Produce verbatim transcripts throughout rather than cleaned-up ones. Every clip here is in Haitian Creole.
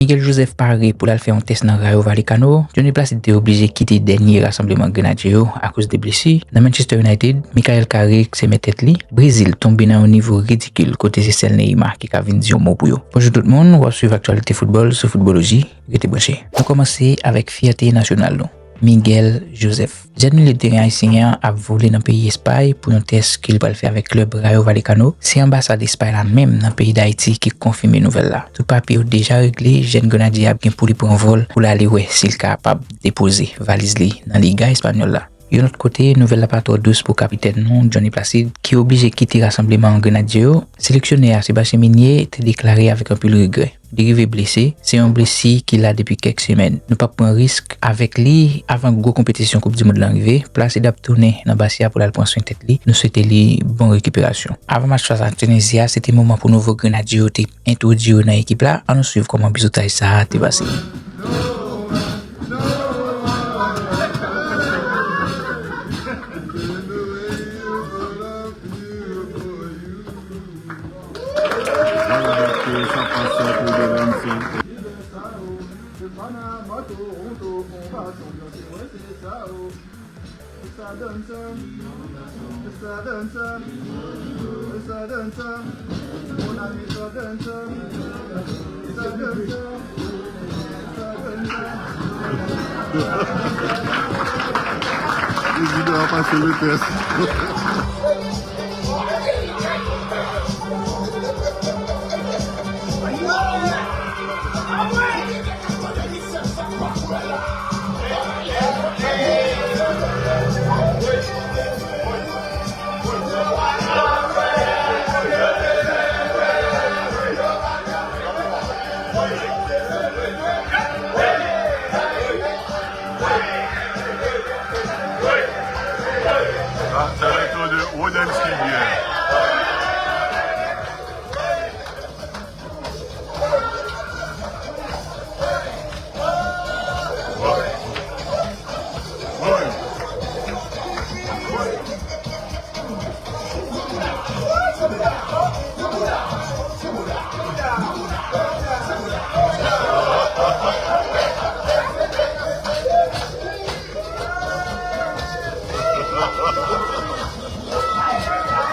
Miguel Joseph pare pou l al fè yon tès nan Rayo Vallecano. Johnny Placide te oblije kite dènye rasanbleman Grenadye yo akoz de blesi. Nan Manchester United, Michael Carrick se men tèt li. Brezil tonbe nan yon nivo ridikil kote se sèl Neymar ki ka vin di yon mo pou yo. Bonjou tout moun, w ap swiv aktyalite foutbòl sou Foutbòloji. Rete branche. Nou kòmanse avèk fyète nasyonal nou, Miguel Joseph. Jèn milye de teren ayisyen an ap vole nan peyi Espay pou yon tès ke l pral fè avèk klèb Rayo Vallecano. Se anbasad Espay la menm nan peyi Dayiti ki konfime nouvèl la. Tout papye yo deja regle, jèn Grenadye a ap gen pou li pran vòl pou l ale wè si l kapab depoze valiz li nan Liga Espanyòl la. Yon lòt kote, nouvèl la pa twò dous pou kapitèn nou, Johnny Placide, ki oblije kite rasanbleman Grenadye yo. Seleksyonè a, Sébastien Migné, te deklare avèk anpil regrè. Li rive blese, se yon blesi ki la depi kèk semèn. Nou p ap pran risk avèk li avan gwo konpetisyon Koup di Mond lan rive. Placide ap tounen nan Bastia pou l al pran swen tèt li. Nou swete li bon rekiperasyon. Avan match fas ak Tinizi a, se te moman pou nouvo Grenadye yo te entwodui yo nan ekip la. Ann nou swiv kòman bizotaj sa a te pase. Prezidan an pase le tès. Ah, sa se de Rodens ki byen.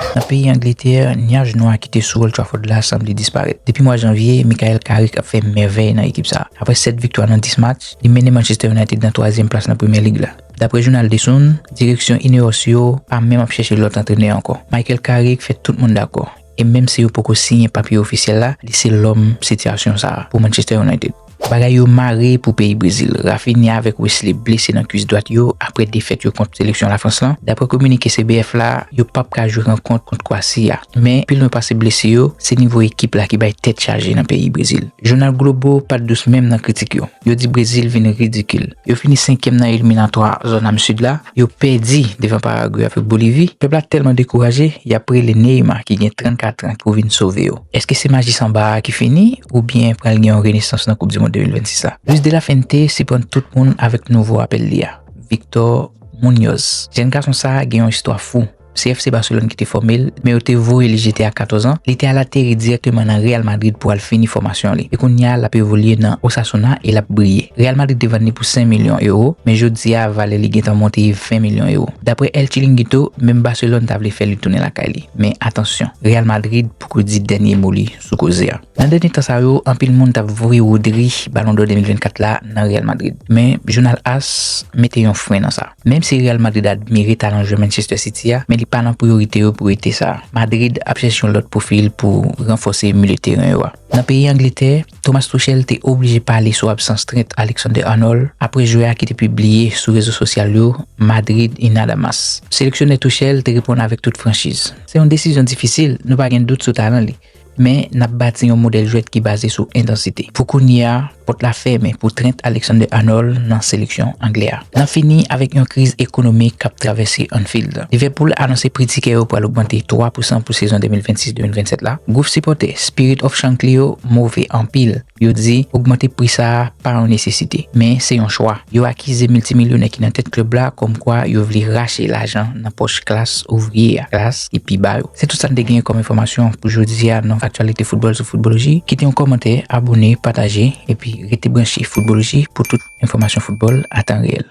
Nan peyi Angletè, nyaj nwa ki te sou Old Trafford la sanble disparèt. Depi mwa janvye, Michael Carrick ap fè mèvèy nan ekip sa a. Apre sèt viktwa nan dis match, li mennen Manchester United nan twazyèm plas nan Premyè Lig la. Dapre jounal The Sun, direksyon Ineos yo pa menm ap chèche lòt antrenè ankò. Michael Carrick fè tout moun dakò. E menm si yo poko siyen papye ofisyèl la, li se lòm sitiyasyon sa a pou Manchester United. Bagay yo mare pou peyi Brezil. Raphinha avèk Wesley blese nan kwis dwat yo apre defèt yo kont seleksyon Lafrans lan. Dapre kominike C B F la, yo p ap ka jwe rankont kont Kwasi a. Men, pi lwen pase blese yo, se nivo ekip la ki bay tèt chaje nan peyi Brezil. Jounal Globo pa t dous menm nan kritik yo. Yo di Brezil vin ridikil. Yo fini senkyèm nan eliminatwa zòn am Sid la. Yo pèdi devan Paragwe avèk Bolivi. Pèp la tèlman dekouraje, y ap rele Neymar ki gen trannkat an pou vin sove yo. Èske se maji sanba a ki fini, oubyen pral gen yon renesans nan Koup di Mond de mil vennsis la? Luis de la Fuente siprann tout moun avèk nouvo apèl li a, Victor Muñoz. Jèn gason sa a gen yon istwa fou. Se F C Barcelone ki te fòme l, men yo te voye li jete a katòz an. Li te al ateri dirèkteman nan Real Madrid pou al fini fòmasyon li. E kounye a, l ap evolye nan Osasuna e l ap briye. Real Madrid te vann li pou senk milyon ewo, men jodi a, valè li gentan monte ven milyon ewo. Dapre El Chiringuito, menm Barcelone ta vle fè li tounen lakay li. Men atansyon, Real Madrid poko di dènye mo li sou koze a. Nan dènye tan sa yo, anpil moun t ap voye Rodri Ballon d'Or de mil vennkat la nan Real Madrid. Men, jounal AS mete yon fren nan sa. Menm si Real Madrid admire talan jwè Manchester City a, men li pa nan priyorite yo pou ete sa. Madrid ap chèche yon lòt pwofil pou ranfòse milye teren yo a. Nan peyi Angletè, Thomas Tuchel te oblije pale sou absans Trent Alexander-Arnold apre jwè a ki te pibliye sou rezo sosyal yo, Madrid y nada más. Seleksyonè Tuchel te reponn avèk tout franchiz. Se yon desizyon difisil, nou pa gen dout sou talan li. Men, n ap bati yon modèl jwèt ki baze sou entansite. Pou kounye a, pòt la fèmen pou Trent Alexander-Arnold nan seleksyon anglè a. N ap fini avèk yon kriz ekonomik k ap travèse Anfield. Liverpool anonse pri tikè yo pral ogmante twa pousan pou sezon de mil vennsis de mil vennsèt la. Gwoup sipòtè Spirit of Shankly yo move anpil. Yo di ogmante pri sa a pa yon nesesite, men se yon chwa. Yo akize miltimilyonè ki nan tèt klèb la kòmkwa yo vle rache lajan nan pòch klas ouvriye a, klas ki pi ba yo. Se tout sa n te genyen kòm enfòmasyon pou jodi a nan aktyalite foutbòl sou Foutbòloji. Kite yon kòmantè, abòne, pataje, epi Rete branche Football J pou tout enfòmasyon foutbòl a tan reyèl.